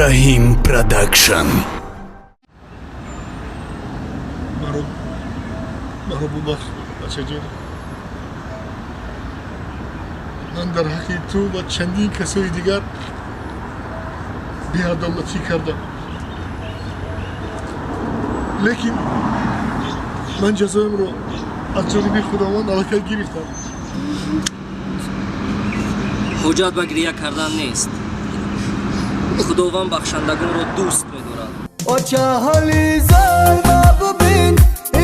Раҳим Продакшн. Маро бубахш, бачаҷон. Ман дар ҳаққи ту ва чандин касои дигар беадолатӣ кардам, лекин ман ҷазоямро аз ҷониби Худованд аллакай гирифтам. Ҳоҷат ба гирия кардан нест. Худованд бахшандагонро дӯст медорад. Оча, ҳоли зор ма бубин,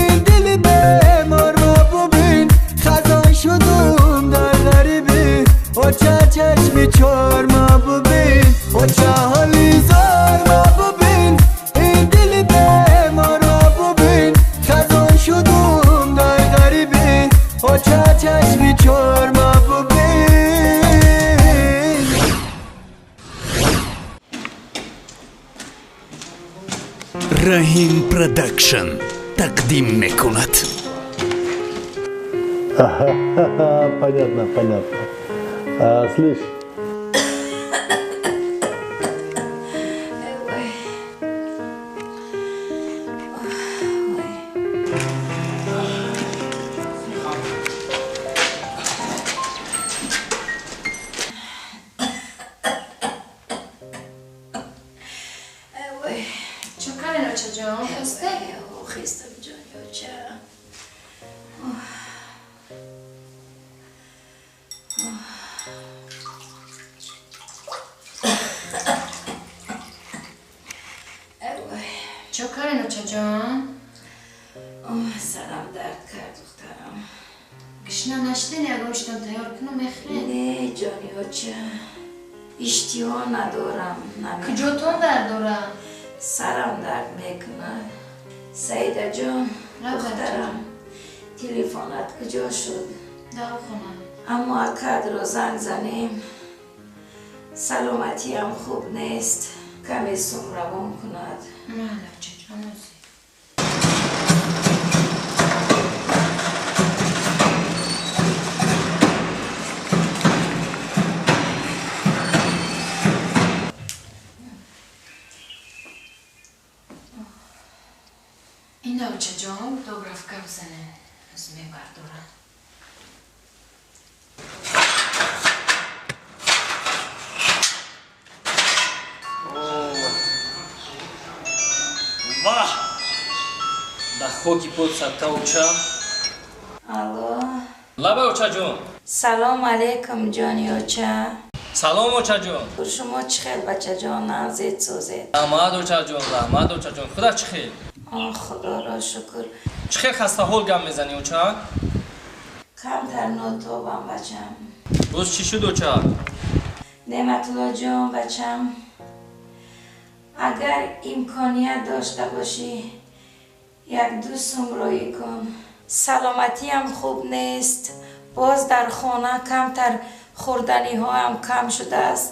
ин дили бемор ма бубин, хазон шудум дар ғарибӣ, оча, чашми чор ма бубин. Оча, ҳоли зор ма бубин, ин дили бемор ма бубин, хазон шудум дар ғарибӣ, оча, чашми чор ма бубин. Раҳим Продакшн тақдим мекунад. Понятно, понятно. А, слышь, Ой. Ой. Ой. Чо карден, очаҷон, хасте? Хестам, ҷони оча. Ой. Чо карден, очаҷон? Сарам дард кард, духтарам. Гишна нашиден? Ягон иштон тайёр кунам, мехӯред? Не, ҷони оча, иштиҳо надорам. Куҷотон дард дорад? Сарам дард мекунад, Саидаҷон. Лаб. Духтарам, телефонат куҷо шуд? Давохона. Аммо акадро занг занем. Саломатиам хуб нест, каме сум равон кунад. Майли, очаҷон, озӣ. Ина, очаҷон, добравка бизанен, аз мебардорам. Ваҳ, ба хоки под садқа, оча. Алло. Лаба, очаҷон. Салом алейкум, ҷони оча. Салом, очаҷон. Шумо чӣ хел, бачаҷон, нағзед, созед? Раҳмат, очаҷон, раҳмат, очаҷон. Худат чӣ хел? Худоро шукр. Чӣ хел хастаҳол гап мезанӣ, оча? Камтар нотобам, бачам. Боз чӣ шуд, оча? Неъматуллоҷон, бачам, агар имконият дошта бошӣ, як ду сум роӣ кун. Саломатиам хуб нест, боз дар хона камтар хӯрданиҳоам кам шудааст.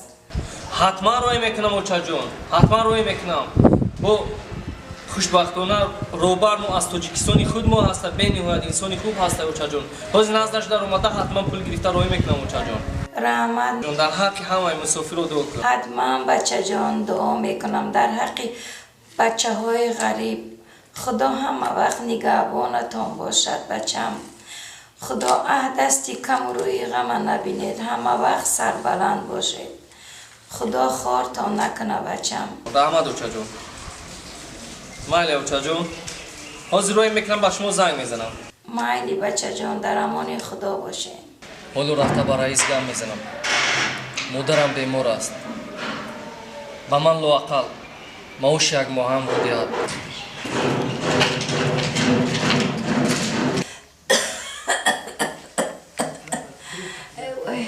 Ҳатман роӣ мекунам, очаҷон, ҳатман роӣ мекунам. Бо хушбахтона роҳбар мо аз Тоҷикистони худ мо ҳаста, бениҳоят инсони хуб ҳаста, очаҷон. Ҳозир наздаш дар омада, ҳатман пул гирифта роӣ мекунам, очаҷон. Раҳмат. Ҷон, дар ҳаққи ҳамаи мусофиро дуо кун. Ҳатман, бачаҷон, дуо мекунам дар ҳаққи бачаҳои ғариб. Худо ҳама вақт нигаҳбонатон бошад, бачам. Худо аҳ дасти каму рӯи ғама набинед, ҳама вақт сарбаланд бошед. Худо хортон накуна, бачам. Раҳмат, очаҷон. Майли, очаҷон, ҳозир роӣ мекунам, ба шумо занг мезанам. Майли, бачаҷон, дар амони Худо бошед. Ҳоло рафта ба раис гап мезанам. Модарам бемор аст, ба ман лоақал маоши як моҳамро диҳад. Ой.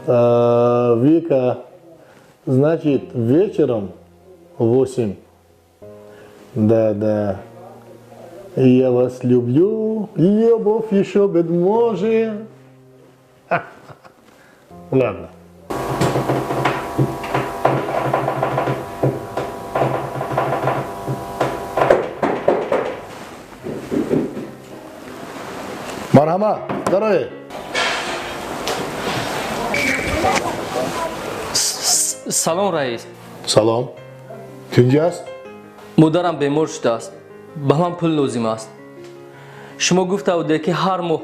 А, Вика, значит, вечером 8. Да, да. Я вас люблю, любовь еще быть может. Ладно. Марҳамат, дарое. Салом, раис. Салом. Тинҷ аст? Модарам бемор шудааст. Ба ман пул лозим аст. Шумо гуфта будед, ки ҳар моҳ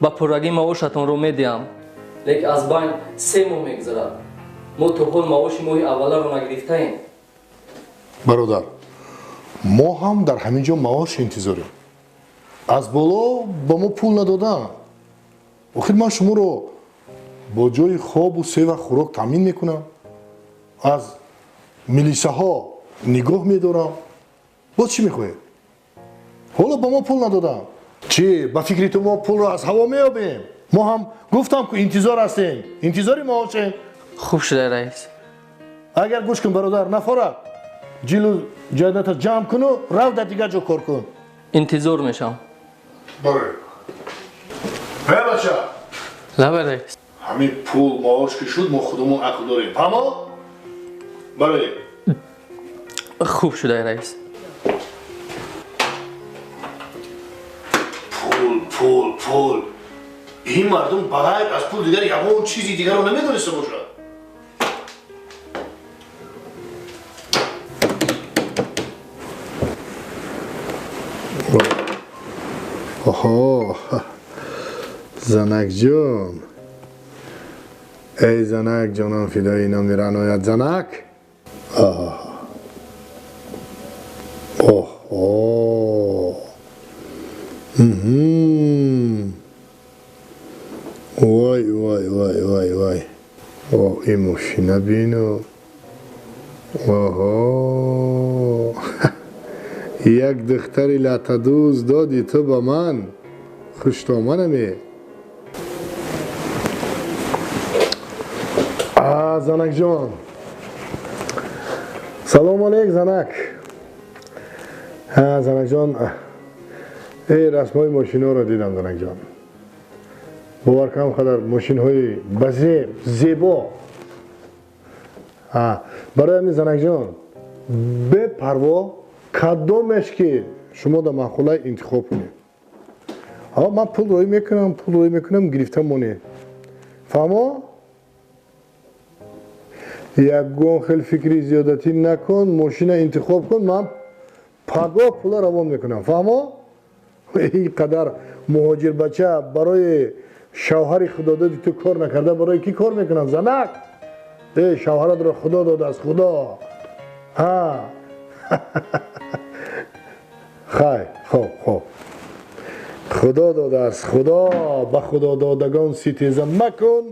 ба пуррагӣ маошатонро медиҳам. Лекин аз байн 3 моҳ мегузарад. Мо то ҳол маоши моҳи авваларо нагирифтаем. Бародар, мо ҳам дар ҳамин ҷо маош интизорем. Аз боло ба мо пул надоданд. Охир ман шуморо бо ҷои хобу се вақт хӯрок таъмин мекунам. Аз милисаҳо нигоҳ медорам. Боз чӣ мехоҳед? Ҳоло ба мо пул надоданд. Чӣ, ба фикри ту мо пулро аз ҳаво меёбем? Мо ҳам гуфтам, ку интизор ҳастем. Интизори маошем. Хуб шуда, раис. Агар гӯш кун, бародар, нафора. Ҷилу ҷайдата ҷамъ куну рав дар дигар ҷо кор кун. Интизор мешавам. Баре. Э, бача. Лабай, раис. Ҳамин пул маош ки шуд, мо худамон ақл дорем. Фаҳмо? Баре. Хуб шуда, раис. Пул, пул, пул. Ин мардум ба ғайр аз пул дигар ягон чизи дигарро намедониста бошад. Оҳо, занакҷон. Эй занак, ҷонам фидои номи раъноят занак. Оҳо. Вой, вой, вой, вой, вой. О, ин мошина бину. Оҳо. Як духтари латадӯз доди ту ба ман. Хуштоманаме. А, занакҷон. Салом алейк, занак. Занакҷон, эй расмҳои мошиноро дидам, занакҷон. Бовар кунам, қадар мошинҳои базеб, зебо. Барои ҳамин, занакҷон, бепарво кадомеш ки шумо дар маъқулай интихоб кунед. Ман пул роӣ мекунам, пул роӣ мекунам, гирифта монед. Фаҳмо? Ягон хел фикри зиёдатӣ накун, мошина интихоб кун, ман пагоҳ пула равон мекунам. Фаҳмо? Ин қадар муҳоҷирбача барои шавҳари худододи ту кор накарда, барои кӣ кор мекунад, занак? Э, шавҳаратро худо додааст, худо. Ҳа. Хай, хоб, хоб. Худо додааст, худо. Ба худододагон ситеза макун,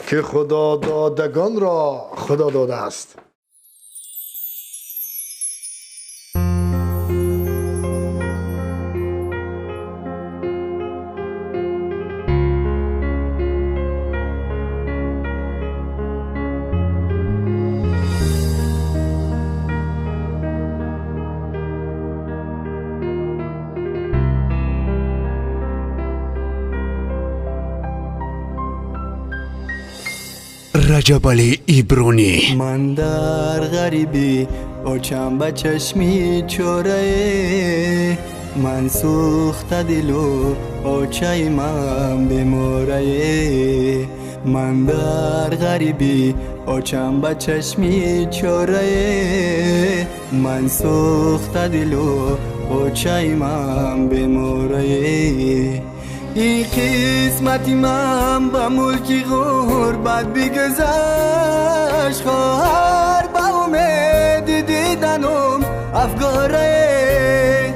ки худододагонро худо додааст. Раҷабалӣ Ибронӣ. Ман дар ғарибӣ очам ба чашми чорае, ман сӯхта дилу очаи ман беморае. Ман дар ғарибӣ очам ба чашми чорае, ман сӯхта дилу очаи ман беморае. Ин қисмати ман ба мулки ғурбат бигузашт, хоҳар ба умеди диданум афгорае.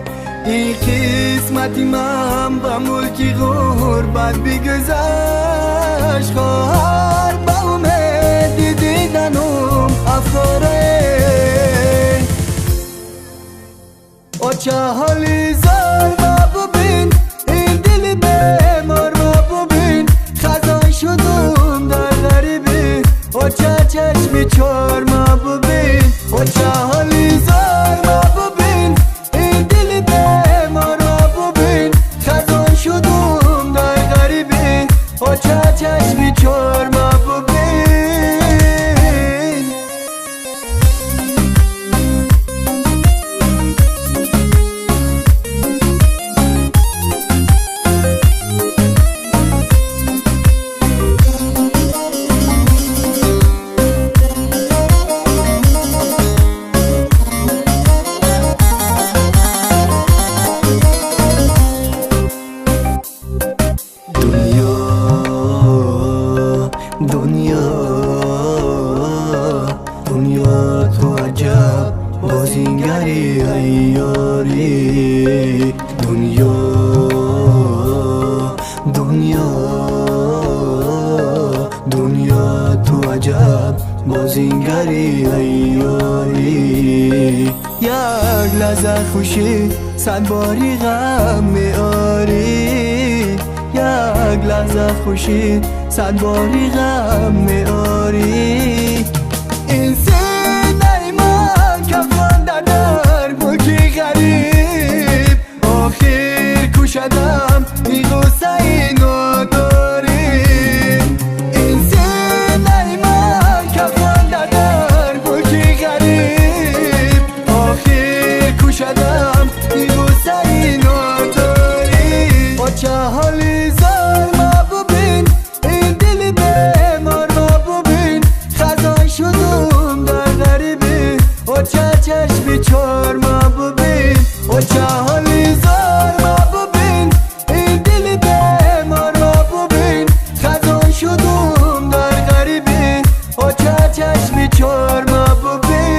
Ин қисмати ман ба мулки ғурбат бигузашт, хоҳар ба умеди диданум афгорае. Оча ҳоли зор ма бубин, ин дили бемор ма бубин, хазон шудум дар ғарибӣ, оча чашми чор ма бубин. Оча ҳоли зор ма бубин, ин дили бемор ма бубин, хазон шудум дар ғарибӣ, оча чашми чор ма бубин. Аҷаб бозингари айёрӣ. Дунё, дунё, дунё ту аҷаб бозингари айёрӣ. Як лаҳза хушӣ сад бори ғам меорӣ. Як лаҳза хушӣ сад бори ғам меорӣ. Ин синаи ман кафонда дар мулки ғариб, охир кушадам ин ғуссаи нодорӣ. Ин синаи ман кафонда дар мулки ғариб, охир кушадам ин ғуссаи нодорӣ. Оча ҳоли зор ма бубин, ин дили бемор ма бубин, хазон шудум дар ғарибӣ, оча чашми чор ма бубин. Оча ҳоли зор ма бубин, ин дили бемор ма бубин, хазон шудум дар ғарибӣ, оча чашми чор ма бубин.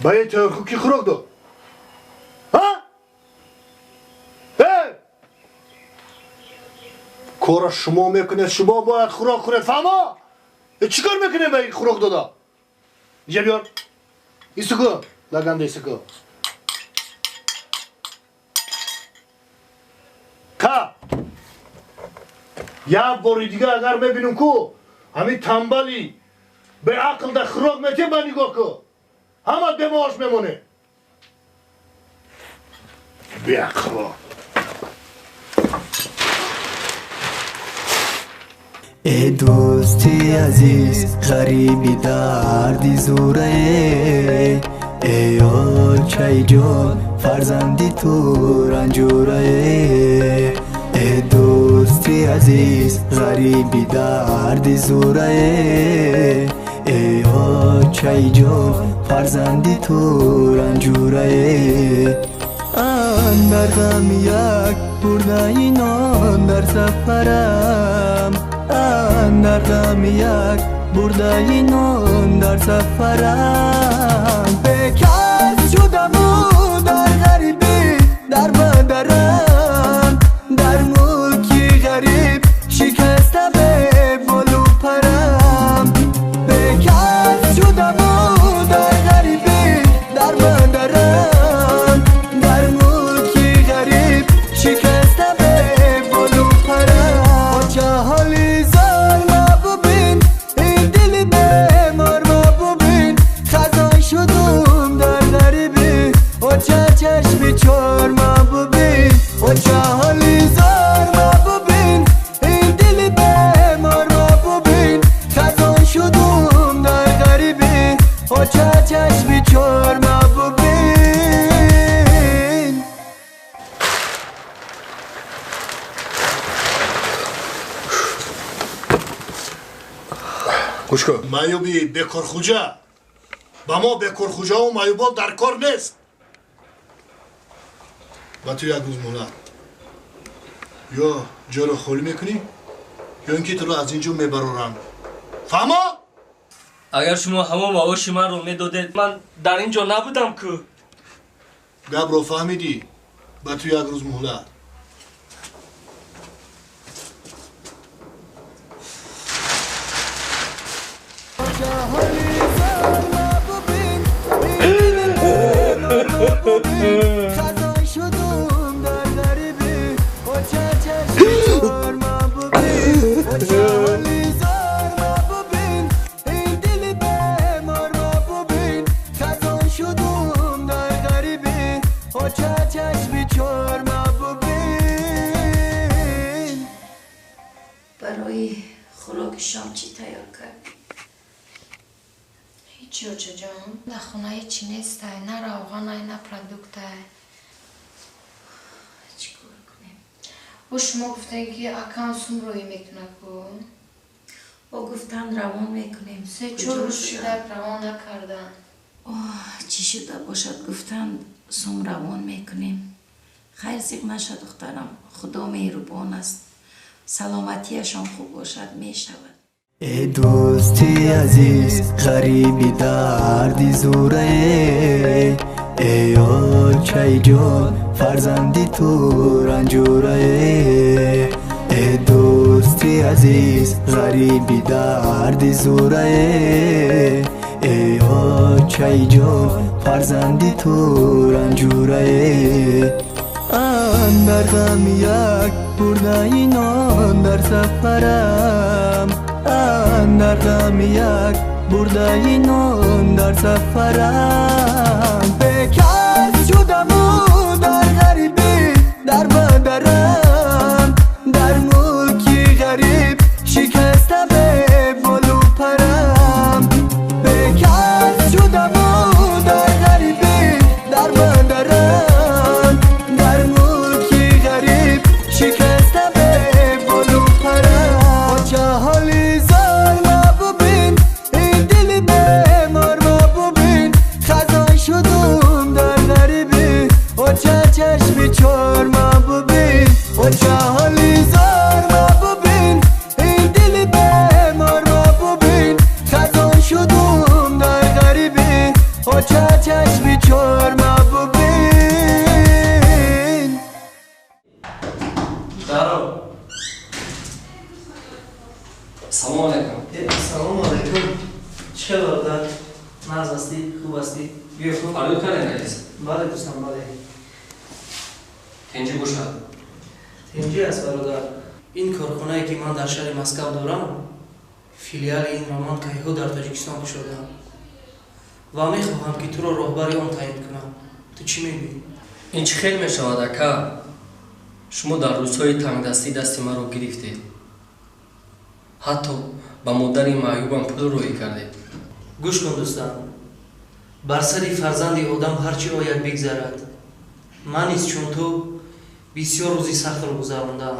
Ба ин тӯрху ки хӯрок дод? Ҳа? Э! Кора шумо мекунед, шумо бояд хӯрок хӯред, фаҳмо? Чӣ кор мекунед ба ин хӯрок дода? Инҷа биёр. Исуку, лаганда исуку. Ка! Як бори дига агар мебинам ку, ҳамин тамбали беақл да хӯрок метиҳ, ба нигоҳ ку. Ҳама бемош мемонед. Беақло. Э дӯсти азиз, ғариби дарди зурае, э очаи ҷон, фарзанди ту ранҷурае. Э дӯсти азиз, ғариби дарди зурае, э очаи ҷон, фарзанди ту ранҷурае. Андар ғами як бурдаи нон дар сафарам, андар ғами як бурдаи нон дар сафарам. Бекас шудаму дар ғарибӣ дар бадарам, дар мулки ғариб шикаста беболу парам. Бекас шудаму дар ғарибӣ дар бадарам, дар мулки ғариб шикаста беболу парам. Оча ҳоли зор ма бубин, ин дили бемор ма бубин, хазон шудум дар ғарибӣ, оча чашми чор ма бубин. Оча ҳоли зор ма бубин, ин дили бемор ма бубин, хазон шудум дар ғарибӣ, оча чашми чор ма бубин. Гӯш кун. Маъюби бекорхуҷа. Ба мо бекорхуҷаву маъюбон дар кор нест. Ба ту як рӯз муҳлат. Ё ҷоро холӣ мекунӣ, ё ин ки туро аз ин ҷо мебароранд. Фаҳмо? Агар шумо ҳамон маоши манро медодед, ман дар ин ҷо набудам ку. Гапро фаҳмидӣ? Ба ту як рӯз муҳлат. خزان شدم در غریبی، оча чашми чор ма бубин. Оча ҳоли зор ма бубин, ин дили бемор ма бубин, хазон шудум дар ғарибӣ, Шом чӣ тайёр кардӣ? Ҳичи, очаҷон. Дар хона ҳичи нестай, на равғанай, на продуктай. Чӣ кор кунем? Бо шумо гуфтем, ки акам сум роҳӣ мекунад ку. Бо гуфтан равон мекунем. Се чор рӯз шуда, равон накардан. Оҳ, чӣ шуда бошад? Гуфтан сум равон мекунем. Хайр, зиқ наша, духтарам, Худо меҳрубон аст. Саломатиашон хуб бошад, мешавад. Э дӯсти азиз, ғариби дарди зурае, э очаи ҷон, фарзанди ту ранҷурае. Э дӯсти азиз, ғариби дарди зурае, э очаи ҷон, фарзанди ту ранҷурае. Андар ғами як бурдаи нон дар сафарам, андар ғами як бурдаи нон дар сафарам. Бекас шудаму дар ғарибӣ дар бадарам, дар мулки ғариб шикаста беболу парам. Бекас шудаму дар ғарибӣ дар бадарам, дар мулки ғариб шикаста беболу парам. Оча, ҳоли зор ма бубин, ин дили бемор ма бубин, хазон шудум дар ғарибӣ, оча, чашми чор ма бубин. Оча, ҳоли зор ма бубин, ин дили бемор ма бубин, хазон шудум дар ғарибӣ, оча, чашми чор ма бубин. Даро. Салому алайкум. Ассалому алайкум. Чӣ хел, бародар? Нағз ҳастӣ? Хуб ҳастӣ? Биё хуб. Фарёд кардем, раис. Бале, дӯстам, бале. Тинҷӣ бошад. Тинҷӣ аст, бародар. Ин корхонае, ки ман дар шаҳри Москав дорам, филиали инро ман кайҳо дар Тоҷикистон кушодаам ва мехоҳам, ки туро роҳбари он таъин кунам. Ту чӣ мегӯӣ? Ин чӣ хел мешавад, ака? Шумо дар рӯзҳои тангдастӣ дасти маро гирифтед, ҳатто ба модари маъюбам пул роҳӣ кардед. Гӯш кун, дӯстам, бар сари фарзанди одам ҳар чӣ ояд, бигзарад. Ман низ чун ту бисёр рӯзи сахтро гузарондаам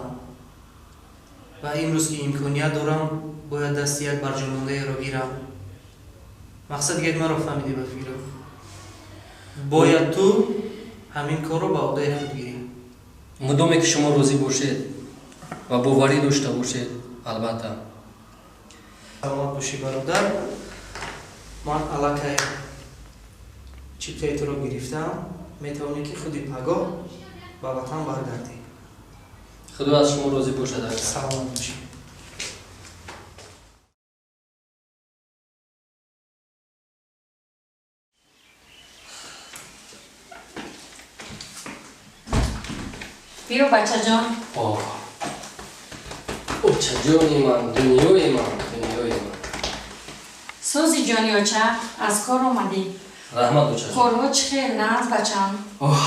ва имрӯз, ки имконият дорам, бояд дасти як барҷомондаеро гирам. Мақсади гап маро фаҳмидӣ, ба фикрам. Бояд ту ҳамин корро ба ӯҳдаи худ гирӣ. Мудоме ки шумо розӣ бошед ва боварӣ дошта бошед, албатта. Саломат бошӣ, бародар. Ман аллакай чиптаи туро гирифтам, метавонӣ, ки худи пагоҳ ба ватан баргардӣ. Худо аз шумо розӣ бошад, ака. Саломат бошӣ. Биё, бачаҷон. Оҳ, очаҷони ман, дунёи ман, дунёи ман. Сози, ҷони оча, аз кор омадӣ? Раҳмат, очаҷон. Корҳо чӣ хел, нағз, бачам? Оҳ,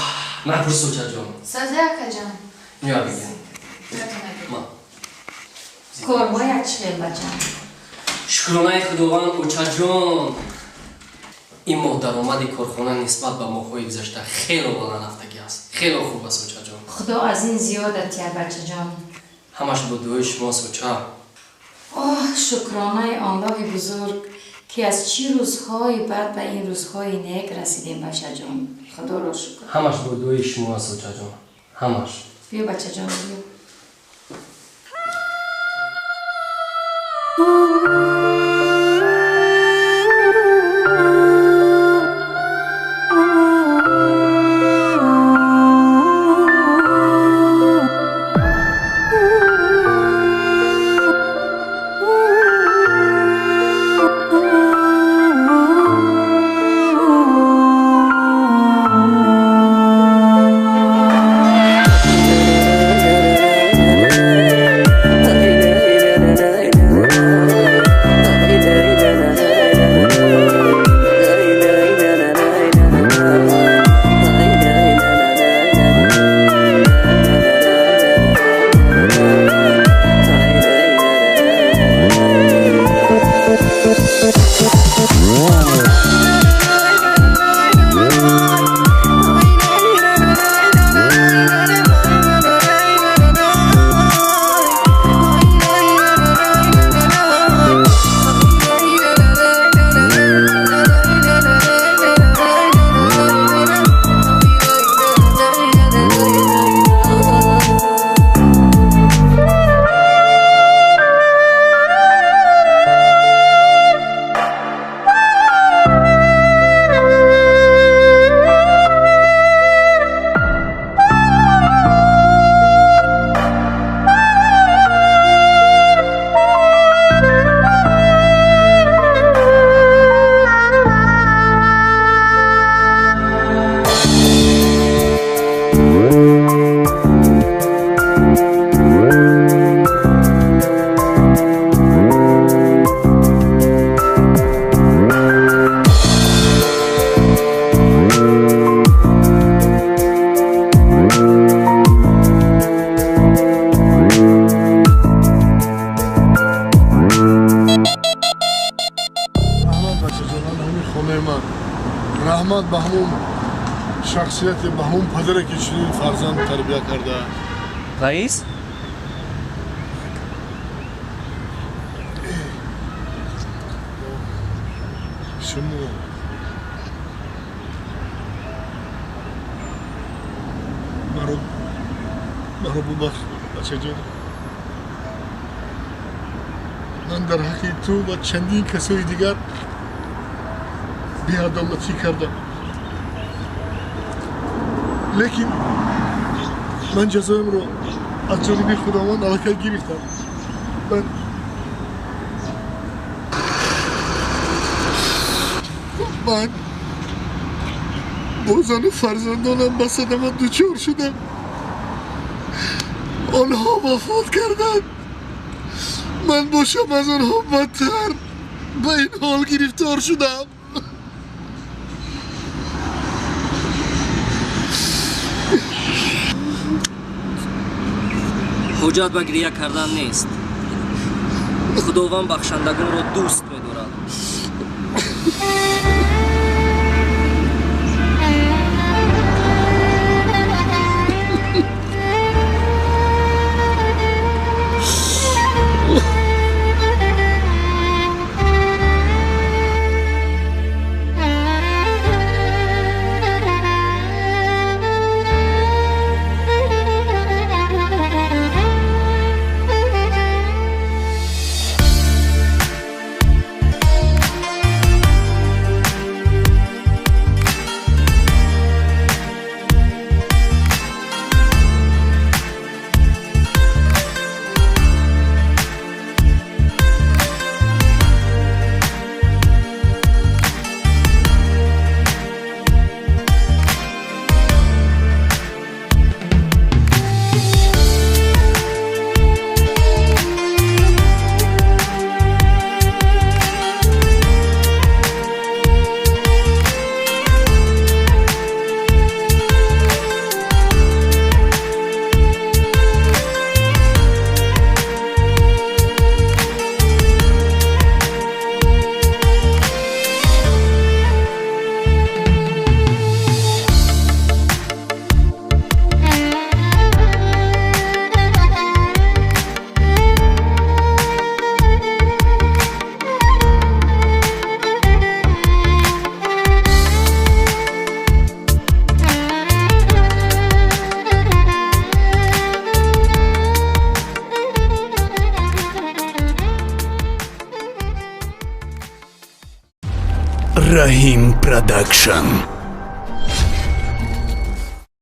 напурс, очаҷон. Сози, акаҷон. Мея, бигир. Ма. Корҳоят чӣ хел, бачам? Шукронаи Худованд, очаҷон. Ин моҳ даромади корхона нисбат ба моҳҳои гузашта хело баланд рафтагӣ аст. Хело хуб аст, очаҷон. Худо аз ин зиёдат диҳад, бачаҷон. Ҳамаш бо дуои шумост, оча. Оҳ, шукронаи Аллоҳи бузург, ки аз чӣ рӯзҳои бад ба ин рӯзҳои нек расидем, бачаҷон. Худоро шукр. Ҳамаш бо дуои шумо аст, очаҷон, ҳамаш. Биё, бачаҷон, биё. Мағфирате ба ҳамон падаре ки чунин фарзанд тарбия карда. Раис? Шумо маро бубахш, бачаҷон. Ман дар ҳаққи ту ва чандин касои дигар беадолатӣ кардам. Лекин ман ҷазоямро аз ҷониби Худованд аллакай гирифтам. Ман бо зану фарзандонам ба садама дучор шудам. Онҳо вафот карданд. Ман бошам аз онҳо бадтар ба ин ҳол гирифтор шудам. Ҳоҷат ба гирия кардан нест. Худованд бахшандагонро дӯст медорад. Раҳим Продакшн.